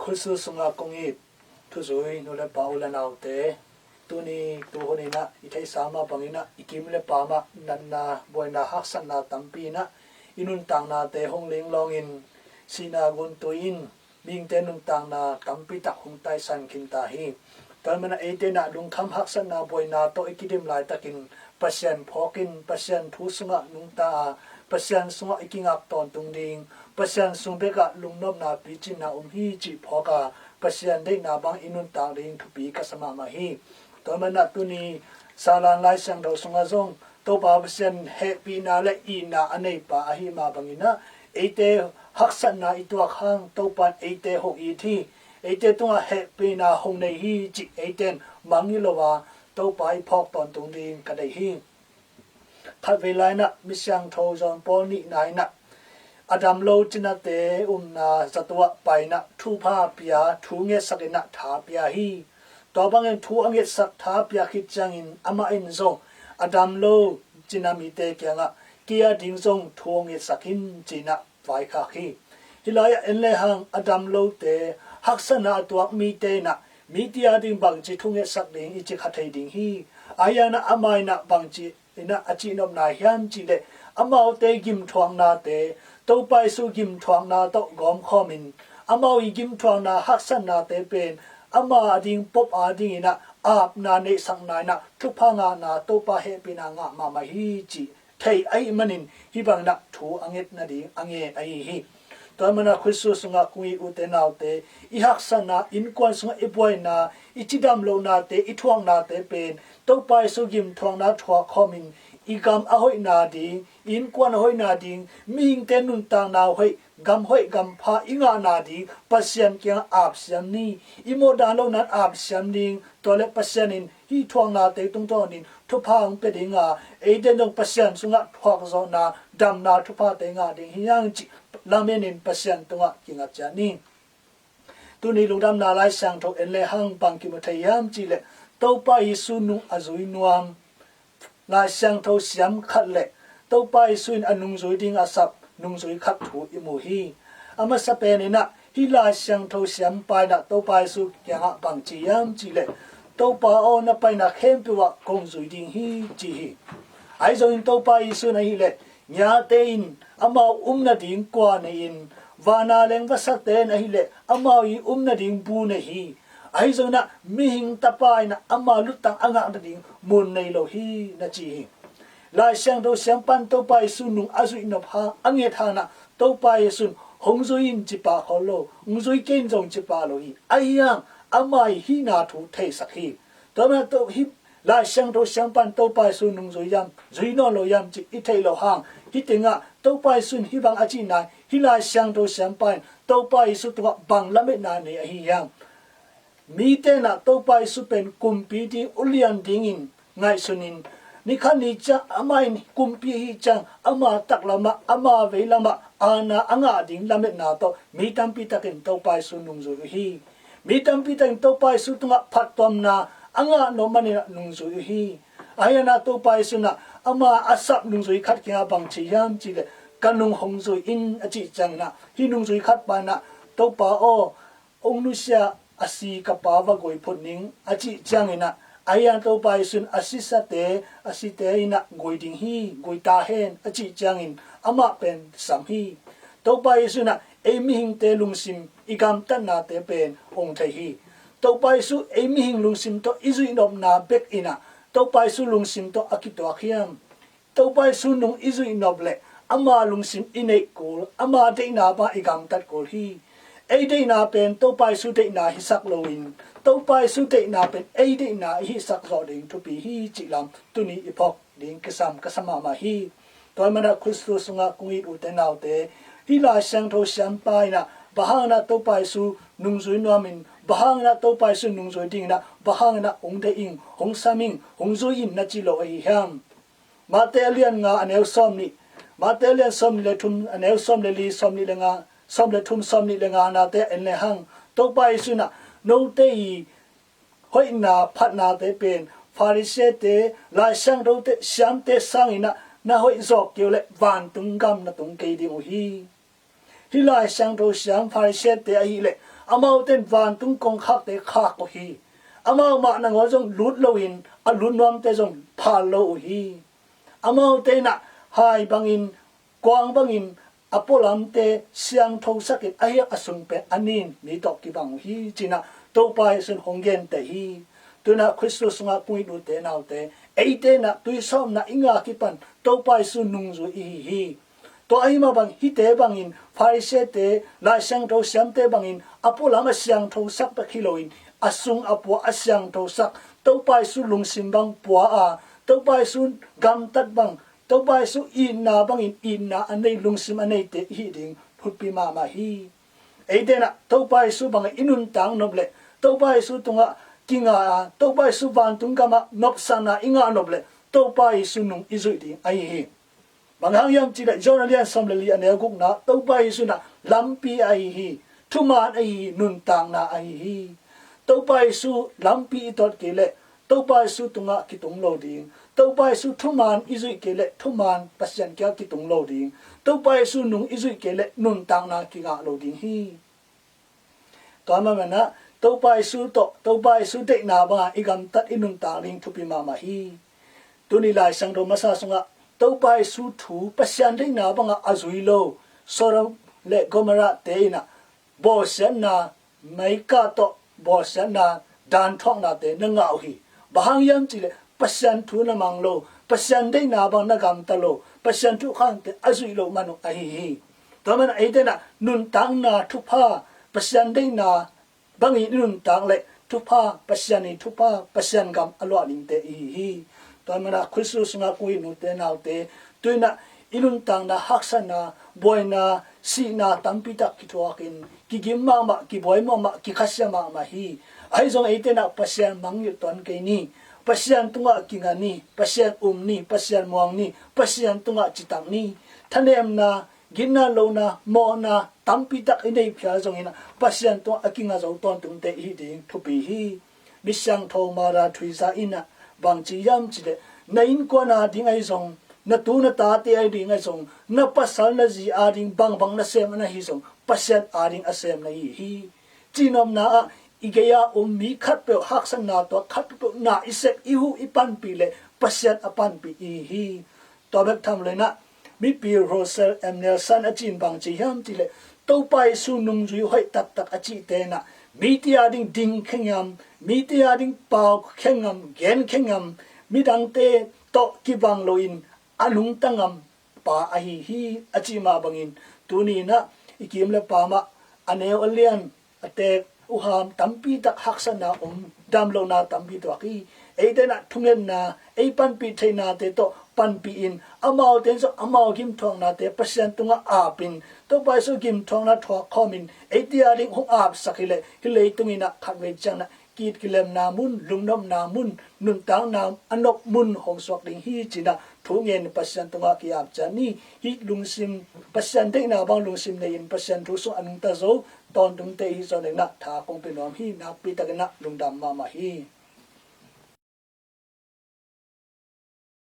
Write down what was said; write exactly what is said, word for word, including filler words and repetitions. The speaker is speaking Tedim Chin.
Khutsu sungah kong it thuzui nu le pa, u le naute, tuni tuhun inah i theihsa mah bangin ah i kim le pam ah natna, buaina, haksatna tampi inah i nuntaknate hong linglawngin sihna guntui in mihingte nuntakna tampi tak hong taisan khin ta hi. Tua ahih manin ah eite inah lungkham, haksatna, buaina tawh i kidim laitakin Pasian phawkin Pasian thu sungah nungta a, Pasian sungah i kingak tawntung ding, Pasian sung bekah lungnopna, picinna om hi cih phawk a, Pasian deihna bang i nuntak ding thupi ka sa mahmah hi. Tua ahih manin ah tuni Salan Lai Siangtho sungah zong Topa Pasian hehpihna le itna a neipa ahih mah bangin ah eite haksatna i tuak hang Topa in eite hong it hi. Eite tungah hehpihna hong nei hi cih eite in mangngilh lo a, Topa i phawk tawntung ding ka deih hi. Khatvei lai inah Misiangtho John Paul nihna inah a dam lo cinate umna zato ah pai inah thupha pia, thu ngetsak inah tha pia hi. Tua bangin thu a ngetsak, tha pia khit ciangin amah in zong a dam lo cina mite kiangah kei a ding zong thu hong ngetsak in ci inah vaikhak hi. Hih lai-ah en lehang a dam lote, haksatna a tuak mite inah mite a ding bangci thu ngetsak ding i ci kha thei ding hi. Ahi hangin ah amah inah bangci inah a cihnopna hiam cih leh, amaute gimthuaknate Topa Jesu gimthuakna tawh gawmkhawmin amau i gimthuakna, haksatnate pen ama a ding, pop a ding inah apna, neihsakna inah thupha ngahna, Topa hehpihna ngah mahmah hi cih thei ahih manin hih bangin ah thu a nget nading a ngen ahi hi. Tua ahih manin ah Khutsu sungah kong it ute naute, i haksatna, innkuan sungah i buaina, i cidam lohnate, i thuaknate pen Topa Jesu gimthuakna thuak khawmin i gam a hoihna ding, i innkuan a hoihna ding, mihingte nuntakna hoih, gam hoih gam pha i ngahna ding Pasian kiangah apsiam ni. I mawhdan lohna in apsiam ding. Tua leh Pasian in hih thuaknate tungtawnin thupha hong pia ding a, eite in zong Pasian sungah thuakzawhna, damna thuphate ngah ding hi hang cih lamenin Pasian tungah kinga ciat ni. Tuni Lungdamna Lai Siangtho en lehang bang kimu thei hiam cih leh, Topa Jesu nung a zui nuam Lai Siangtho siam khat le Topa Jesu in a nungzui ding a sap nungzui khat thu i mu hi. A masa pen inah hih Lai Siangtho siampa inah Topa Jesu kiangah bang ci hiam cih leh, Topa aw, na paina khempeuh ah kong zui ding hi, ci hi. Ahi zongin Topa Jesu in ahih leh, ngiate in amau um nading kua nei-in, vana leng vasate in ahih leh amau i um nading bu nei hi. Ahi zongin ah mihing tapa inah ama luttang a ngah nading mun nei lo hi, na ci hi. Lai Siangtho siampa in Topa Jesu nung a zuih nop hang, a nget hang inah Topa Jesu in hong zui in ci pah khol lo, hong zui kei in zong ci pah lo hi. Ahi hang ama i hihna thu theisak hi. Tua ahih manin ah hih Lai Siangtho siampa in Topa Jesu nungzui hiam, zui nawn lo hiam cih i theih loh hang, hih tengah Topa Jesu in hih bang a cihna, hih Lai Siangtho siampa in Topa Jesu tungah bang lametna nei ahi hiam? Mite inah Topa Jesu pen kumpi ding, ulian dingin ngaihsunin, ni khat ni ciang amah in kumpi ahih ciang ama taklamah, ama veilamah aana a ngah ding lametna tawh mi tampi takin Topa Jesu nungzui uh hi. Mi tampi takin Topa Jesu tungah phattuamna a ngah nop manin ah nungzui uh hi. Ahi hangin ah Topa Jesu inah ama a sap nungzui khat kiangah bang ci hiam cih leh, ka nung hong zui in, a cih ciangin ah hih nungzui khat pa inah, Topa aw, hong nusia a si ka pa va gui phut ning, a cih ciangin ah, ahi hangin Topa Jesu in a sisate, a site inah gui ding hi, gui ta hen, a cih ciangin amah pen sam hi. Topa Jesu inah ei mihingte lungsim, i gamtatnate pen ong thei hi. Topa Jesu ei mihing lungsim tawh i zuihnopna bek inah Topa Jesu lungsim tawh a kituak hiam? Topa Jesu nung i zuih nop leh ama lungsim i neih kul, ama deihna bang i gamtat kul hi. Ei deihna pen Topa Jesu deihna hisak loin, Topa Jesu deihna pen ei deihna i hihsak zawh ding thupi hi cih lam tuni i phawk ding kisam ka sa mahmah hi. Tua ahih manin ah Khutsu sungah kong it ute naute, hih Lai Siangtho siampa inah bang hangin ah Topa Jesu nungzui nuamin, bang hangin ah Topa Jesu nungzui dingin ah, bang hangin ah hong deih ing, hong sam ing, hong zui in na ci lo ahi hiam? Mate a lian nga a neu sawmnih, Mate a lian sawmnih le thum, a neu sawm le li, sawmnih le nga, sawm le thum, sawmnih le nga nate en lehang, Topa Jesu inah note i hoihna phatnate pen Pharisee-te, Lai Siangthote, siamte sang inah na hoih zawk kei uh leh vantung gam na tung kei ding uh hi. Hih Lai Siangtho siam Pharisee-te ahih leh amaute in vantung kongkhakte khak uh hi. Amau mah nangawn zong lut loin a lut nuamte zong phal lo uh hi. Amaute in ah hai bangin, kuang bangin a pualamte siangthosak in a hiak a sung pen a nin mi tawh kibang uh hi, ci-in ah Topa Jesu in hong genteh hi. Tu-in ah Khristu sungah kong it ute naute, eite in ah tuisawpna i ngah kipan Topa Jesu nungzui i hi hi. Tua ahih mah bang hihte bangin, Pharisee-te, Lai Siangtho siamte bangin a pualam a siangthosak bek hi loin, a sung a pua a siangthosak, Topa Jesu lungsim bang pua a, Topa Jesu gamtat bang, Topa Jesu itna bangin itna a nei, lungsim a neite i hih ding thupi mahmah hi. Eite in ah Topa Jesu bangin i nuntak nop leh, Topa Jesu tungah kinga a, Topa Jesu vantung gamah nopsakna i ngah nop leh, Topa Jesu nung i zuih ding ahi hi. Bang hang hiam cih leh John a lian sawm le li a neu gukna, Topa Jesu in ah lampi ahi hi, thuman ahi hi, nuntakna ahi hi. Topa Jesu lampi i tot kei leh Topa Jesu tungah kitung lo ding. Topa Jesu thuman i zuih kei leh thuman Pasian kiangah kitung lo ding. Topa Jesu nung i zuih kei leh nuntakna kingah lo ding hi. Tua ahih manin ah Topa Jesu tawh, Topa Jesu deihna bangah i gamtat i nuntak ding thupi mahmah hi. Tuni Lai Siangtho masa sungah Topa Jesu thu, Pasian deihna bangah a zui lo Sodom le Gomorrah-te in ah bawlsiatna, meika tawh bawlsiatna, danthuaknate na ngah uh hi. Bang hang hiam cih leh Pasian thu na mang lo, Pasian deihna bang na gamta lo, Pasian thukhente a zuih loh man uh ahi hi. Tua manin eite in ah nuntakna thupha, Pasian deihna bangin i nuntak leh thupha, Pasian i thupha, Pasian gam a luah dingte i hi hi. Tua manin ah Khristu sungah kong it ute naute, tu-in ah i nuntakna haksatna, buaina, sihna tampi tak kithuakin, kigim mahmah, kibuai mahmah, kikhasiat mahmah hi. Ahi zong eite in ah Pasian mangngilh tuan kei ni. Pasian tungah kinga ni, Pasian um ni, Pasian muang ni, Pasian tungah citak ni. Thanemna, gitna lohna, mawhna tampi tak i neih phial zongin ah Pasian tungah a kinga zo tawntungte i hih ding thupi hi. Mi siangtho Mother Teresa in ah bang ci hiam cih leh, na innkuan ading ahi zong, na tu na tate ading ahi zong, na pasal na zi ading bangbang na sem na hih zong, Pasian ading a sem na hi hi. Cihnopna ah i gei-a um mi khatpeuh haksatna tawh, khatpeuh na i sep, i huh, i panpih leh Pasian a panpih i hi hi. Tua bek tham lo-in ah mipi Russell M Nelson a cih in bang ci hiam cih leh, Topa Jesu nungzui hoih taktak a cihte in ah mite ading ding khe ngam, mite ading pau khe ngam, gen khe ngam, midangte tawh kibang loin a nungta ngam pa ahi hi, a cih mah bangin, tuni-in ah i kim le pam ah a neu a lian a teek, uham tampi tak, haksatna om, damlohna tampi tuak hi. Eite in ah thungetna, ei panpih theihnate tawh panpih in, amaute in zong amau gimthuaknate Pasian tungah ap in, Topa Jesu gimthuakna thuak khawmin eite ading hong apsak hi leh, hih leitung in ah khatvei ciangin ah ki-it kilemna mun, lungnopna mun, nuntakna a nop mun hong suak ding hi, ci-in ah thu ngen Pasian tungah ki-ap ciat ni. Hih lungsim, Pasian deihna bang lungsim nei-in Pasian thu sung a nungta zo tawntungte i hih zawh dingin ah tha kong pia nuam hi. Nakpi takin ah lungdam mahmah hi.